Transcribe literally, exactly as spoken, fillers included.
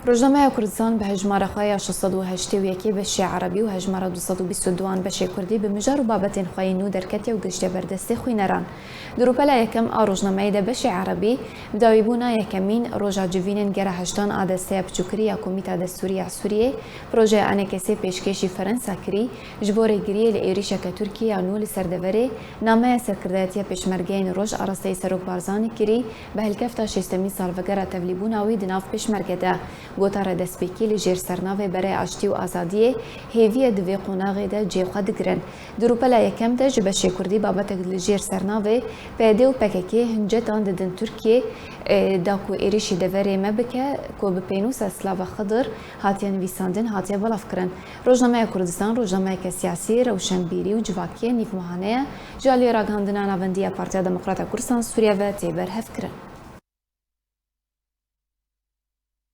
Rojnameya Kurdistan bi hejmara xwe ya şeş sed û heştê û yekê beşê erebî û hejmara du sed û bîst û du an beşê kurdî bi mijar û babetên xwe yên nû derketiye û gihiştiye ber destê xwîneran. Di rûpela yekem a rojnameyê de beşê erebî bi dawîbûna yekemîn roja civînên gera heştan a desteya piçûkirî ya Komîta Destûrî ya Sûriyê, projeya enekesê pêşkêşî Ferensa kirî, ji bo rêgiriyê li êrîşeke Tirkiyê ya nû li ser deverê, nameya serkirdayetiya pêşmergeyên roj a rasteyî Serok Barzanî kirî, bi helkefta şêstemîn salvegera tevlîbûna wî di nav pêşmerge de. Gotara destpêkî li jêr sernavê Berê Aştî û Azadiyê hêviye di vê qonaxê de cihê xwe digirin. Di rûpela yekem de ji beşê kurdî babetek li jêr sernavê P Y D û P K K hincetan didin Tirkiyê, e, da ku êrîşî deverê me bike, ku bi pênûsa Slava Xidir hatiye nivîsandin, hatiye belavkirin. Rojnameya Kurdistan rojnameyeke siyasî, rewşenbîrî û civakî ye, nîvmahane ye, ji aliyê ragihandina navendî ya Partiya Demokrata Kurdistan Sûriye ve tê berhevkirin.